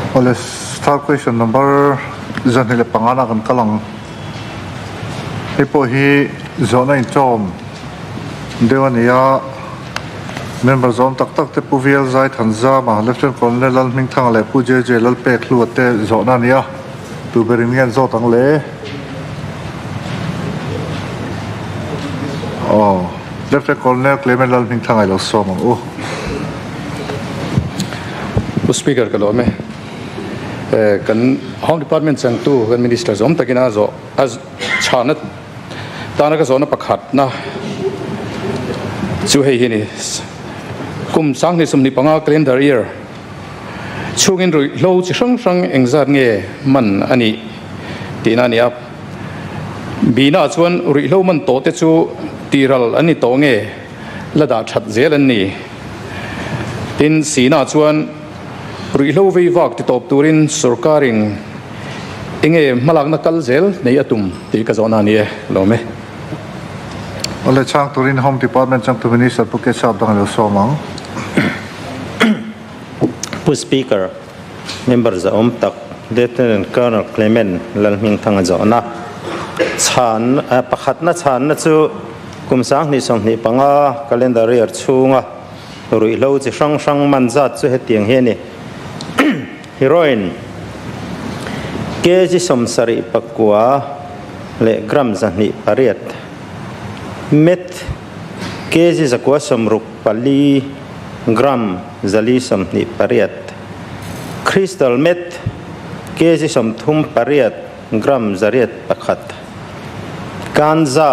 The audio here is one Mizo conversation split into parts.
Awle, third question number 25 na kan kal ang. Hei pawh hi zawhna inṭawm deuh a ni a, member zawm tak tak te Pu VL Zai Thanzama, Lieutenant Colonel Lalhmingthanga leh Pu JJ Lalpekhlua te zawhna a ni a, tu berin nge an zawt ang le? Aw, Lieutenant Colonel Clement Lalhmingthanga i lo sawm ang u. Pu Speaker ka lawm e. Kan Home Department changtu kan Minister zawm takin a zawh a chhana tana ka zawhna pakhatna chu hei hi a ni. Kum 2025 calendar year chhungin ruihhlo chi hrang hrang engzat nge man a nih tihna a ni a. Bina chuan ruihhlo man tawh te chu tihral an ni tawh nge la dah that zel an ni. Tin, Sina chuan ruihhlo vei vak ti tawp turin sorkarin enge hmalakna kal zel nei a tum tih ka zawhna a ni e, lawm e. Awle chhang turin Home Department changtu Minister Pu Keshav dang a lo sawm ang. Pu Speaker, member zahawm tak Lieutenant Colonel Clement Lalhmingthanga zawhna chhan pakhatna chhanna chu kum 2025 calendar year chhunga ruihhlo chi hrang hrang man zat chu hetiang hi a ni. Heroin kg 79 leh gram 208, meth kg 164 gram 428, crystal meth kg 38 gram 101, ganja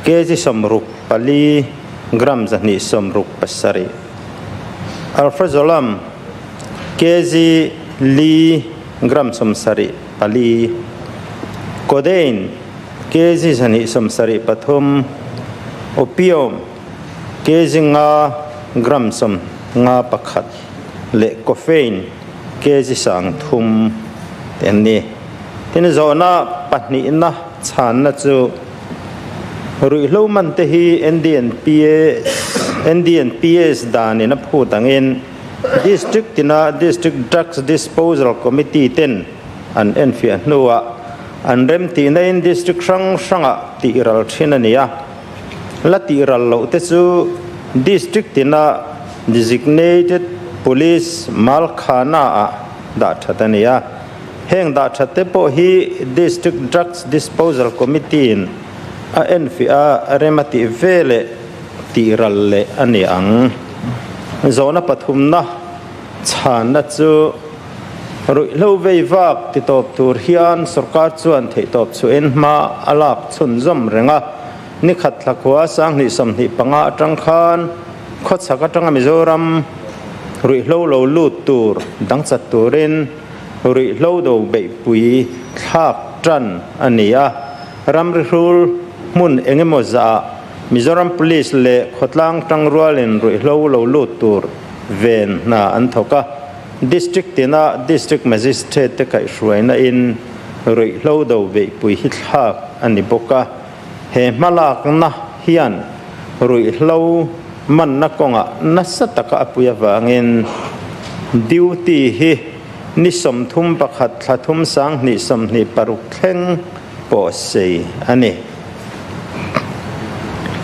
kg 64 gram 267, alprazolam kg 4 gram 74, codeine kg 273, opium kg 5 gram 51 leh coffeine kg 3000 te an ni. Tin, zawhna pahnihna chhanna chu ruihhlo man te hi NDNPS danin a phut angin District tina District Drugs Disposal Committee ten an enfiah hnuah an remtihna in District hrang hrangah tih ral thin a ni a. La tih ral loh te chu District tina Designated Police Malkhana ah dah that a ni a. Heng dah that te pawh hi District Drugs Disposal Committee in a enfiah a rem a tih veleh tih ral leh a ni ang. Zawhna pathumna chhanna chu ruihhlo vei vak ti tawp tur hian sorkar chuan theihtawp chhuahin hma a lak chhunzawm reng a. Ni khat thla khua 2025 atang khan khawchhak atanga Mizoram ruihhlo lo lut tur dangchat turin ruihhlo do beihpui thlak tan a ni a. Ramri hrul hmun engemaw zah Mizoram Police leh khawtlang tangrualin ruihhlo lo lut tur ven hna an thawk a. District tina District Magistrate te kaihhruaina in ruihhlo do beihpui hi thlak a ni bawk a. He hmalakna hian ruihhlo manna kawngah nasa taka a pui avangin duty hi ni 31 thla thum 2026 thleng pawh sei a ni.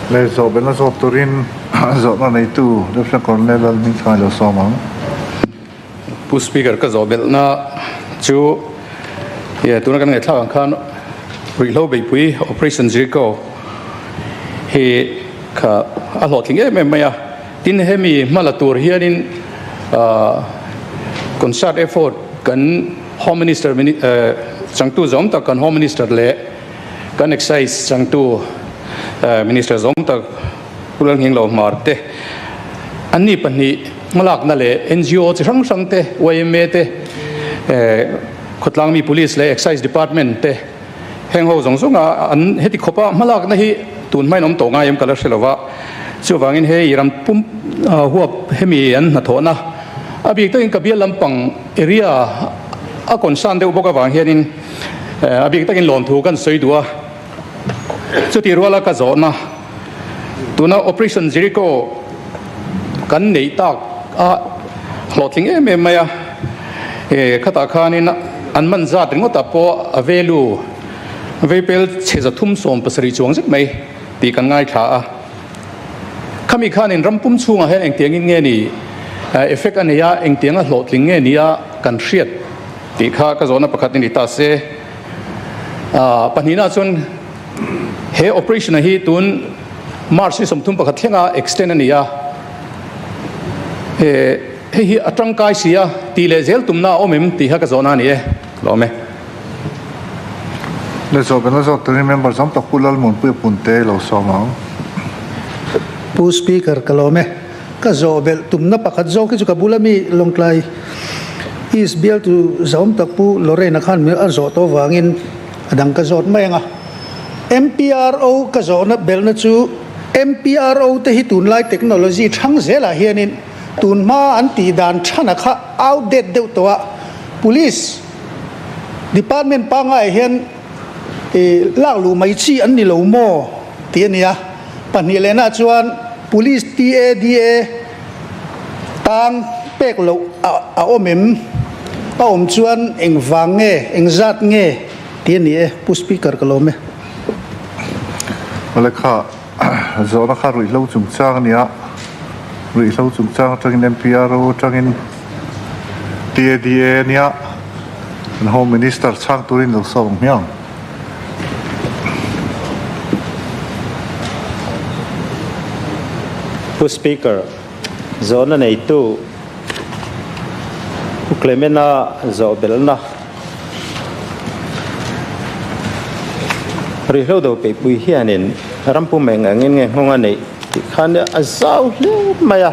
Leh zawh belhna zawt turin zawhna neitu Lieutenant Colonel Lalhmingthanga lo sawm ang. Pu Speaker, ka zawh belhna chu ye tuna kan ngaihthlak ang khan ruihhlo beihpui Operation Jericho hi kha a hlawhtling em em mai a. Tin, hemi hma la tur hianin concert effort kan Home Minister changtu zawm tak kan Home Minister leh kan Excise changtu Minister zawm tak Pu Lalnghinglo Hmar te anni pahnih hmalakna leh NGO chi hrang hrang te, yma te, khawtlangmi Police leh Excise Department te heng ho zawng zawnga an heti khawpa hmalakna hi tun hmain awm tawh ngai em ka la hre lova. Chuvangin hei ram pum huap hemi an hnathawhna a bik takin ka bial lampang area a concern deuh bawk avang hianin a bik takin lawmthu kan sawi duh a. Chutih ruala ka zawhna tuna Operation Jericho kan neih tak a hlawhtling em em mai a. Khatah khanin an man zat ringawtah pawh a value veipel chhe 370 chuang zet mai tih kan ngaithla a. Khami khanin ram pum chhungah hian engtiangin nge ni effect a nei a, engtianga hlawhtling nge ni a kan hriat tih kha ka zawhna pakhat a ni ta se. Pahnihna chuan he operation a hi tun March ni 31 thlenga extend a ni a, hei hi a tangkai si a tih leh zel tumna a awm em tih kha ka zawhna a ni e. Lawm e. Le zawh bena zawk turin member zawng tak Pu Lalmuanpuia Punte lo sawm ang. Pu Speaker ka lawm e. Ka zawh belh tumna pakhat zawk hi chu ka bula mi Lawngtlai East bialtu zahawm tak Pu Lorraine-a khan mi a zawh tawh vangin a dang ka zawt mai ang a. MPRO ka zawhna belhna chu MPRO te hi tunlai technology thang zelah hianin tunhma an tih dan thana kha outdate deuh tawh a, Police Department pangngai hian lak luh mai chi an ni lo maw tih a ni a, pahnih lehna chuan Police TADA tang pek loh a awm em? A awm chuan eng vang nge, eng zat nge tih a ni e, Pu Speaker ka lawm e. Awle kha zawhna kha ruihhlo chungchang a ni a, ruihhlo chungchang atangin MPRO atangin TADA a nia, kan Home Minister chhang turin lo sawm ang hmiang. Pu Speaker, zawhna neitu Pu Clemena zawh belhna Ruihhlo do peihpui hianin ram pum eng angin nge nghawng a neih tih khan a zau hle mai a,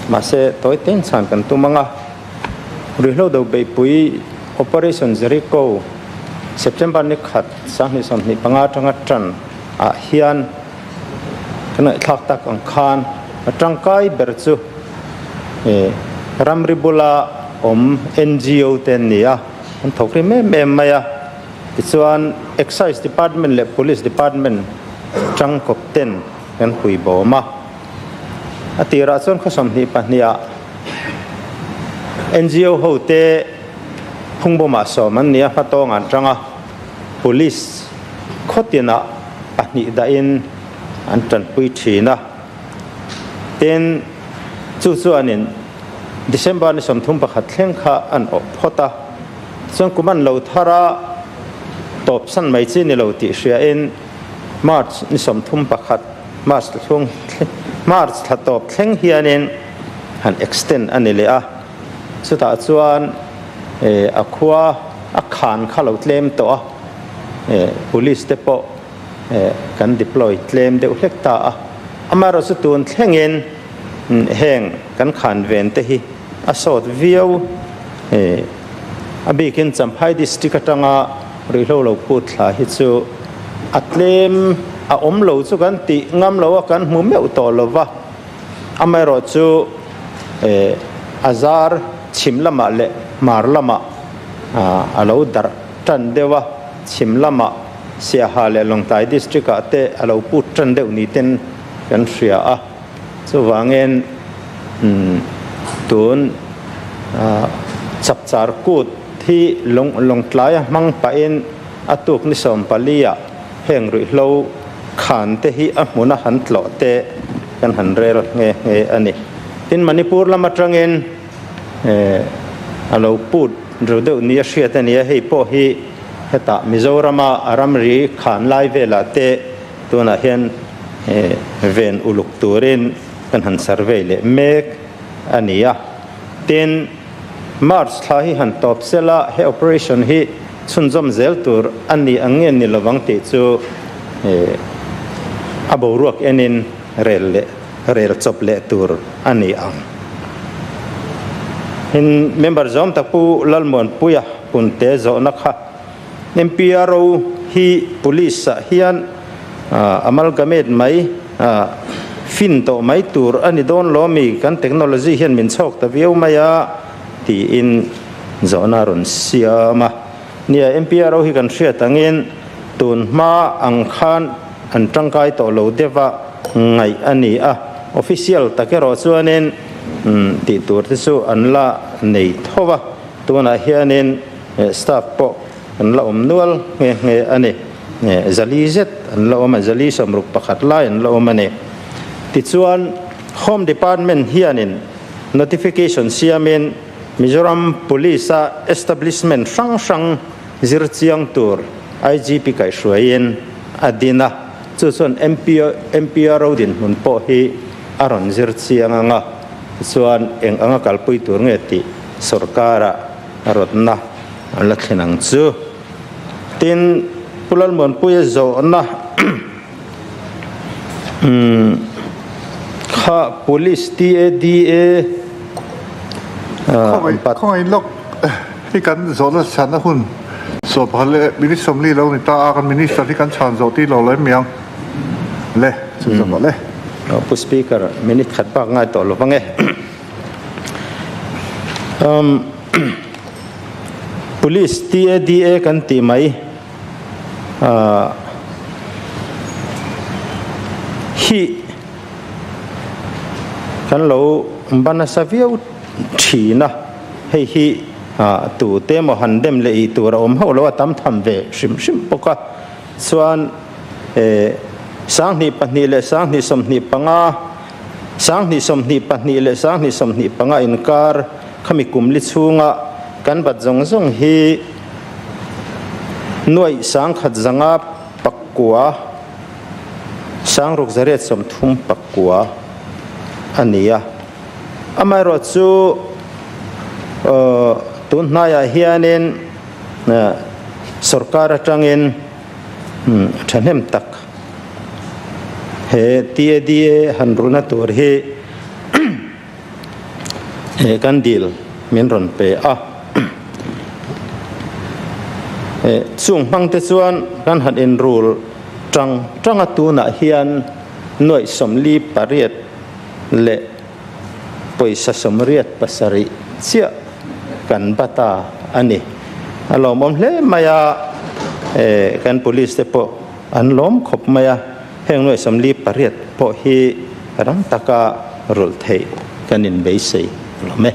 mahse tawi ten chhan kan tum ang a. Ruihhlo do beihpui Operation Jericho September ni khat 2025 atanga tan ah hian kan ngaihthlak tak ang khan a tangkai ber chu ramri bula awm NGO te an ni a, an thawk rim em em mai a. Tichuan Excise Department leh Police Department tangkawp ten kan hui bawm a. A tirah chuan khaw 22 ah NGO ho te phungbawmah sawm an ni a, hmatawng an tang a, Police khaw tinah pahnih dahin an tanpui thin a. Tin, chu chuanin December ni 31 thleng kha an awh phawt a. Chuan kum an lo thar a, tawpsan mai chi ni lo tih hriain March ni 31, March thlung March thla tawp thleng hianin han extend a ni leh a. Chutah chuan a khua a khan kha lo tlem tawh a, police te pawh kan deploy tlem deuh hlek ta a. Amaherawhchu tun thlengin heng kan khan ven te hi a sawt viau. A bikin Champhai district atanga ruihhlo lo phut thla hi chu a tlem a awm lo chu kan tih ngam lo a, kan hmu meuh tawh lo va. Amaherawhchu a zar chhim lamah leh hmar lamah a lo darh tan deuh a, chhim lamah Siaha leh Lawngtlai district ah te a lo put tan deuh ni ten kan hria a. Chuvangin tun chapchar kut hi Lawngtlai a hmang pahin a tuk ni 14 ah heng ruihhlo khan te hi a hmun a han tlawh te kan han rel nghe nghe a ni. Tin, Manipur lam atangin a lo put ru deuh ni a hriat a ni a, hei pawh hi hetah Mizorama a ramri khan lai velah te tunah hian ven uluk turin kan han survey leh mek a ni a. Tin, March thla hi han tawp sela he operation hi chhunzawm zel tur a ni ang nge ni lovang tih chu a boruak enin rel leh rel chawp leh tur a ni ang. In member zawm tak Pu Lalmuanpuia Punte zawhna kha MPRO hi police ah hian amalgamate mai fin tawh mai tur a ni dawn lo ami kan technology hian min chhawk ta viau mai a tiin zawhna a rawn siam a. Nia MPRO hi kan hriat angin tun hma ang khan an tangkai tawh lo deuh a ngaih a ni a, official tak erawh chuanin tih tur te chu an la nei tho a. Tunah hianin staff pawh an la awm nual nghe nghe a ni. 400 zet an la awm a, 461 lai an la awm a ni. Tichuan, Home Department hianin notification siamin Mizoram Police-a establishment hrang hrang zir chiang tur IGP kaihhruaiin a din a, chu chuan MPRO dinhmun pawh hi a rawn zir chiang ang a, tichuan eng anga kalpui tur nge tih sorkara rawtna a la thlen ang chu. Tin, Pu Lalmuanpuia zawhna kha Police TADA Khawngaih khawngaih lawk hi kan zawhna chhanna hun sawhphal leh minute 40 lo ni ta a, kan minister hi kan chhan zawh tih lo lo em miang le chu zawh le. Pu Speaker, minute khat bak ngai tawh lo vang e. Police TADA kan tih mai hi kan lo ba nasa viau thin a, hei hi tute emaw han dem leh ih tur a awm hauh lo a tam tham ve hrim hrim bawk a, chuan 2002 leh 2025 2022 leh 2025 inkar khami kum li chhunga kan bat zawng zawng hi nuaih 1909 6839 a ni a. Amaherawh chu tun hnaiah hianin sorkar atangin thahnem tak he TADA han rulna tur hi kan dil min rawn pe a. Chung hmang te chuan kan han inrul tang tang a, tunah hian nuaih 48 leh pawisa 87 chiah kan bat a a ni. A lawmawm hle mai a, kan police te pawh an lawm khawp mai a, heng nuaih 48 pawh hi rang taka rulh theih kan inbeisei lawm e.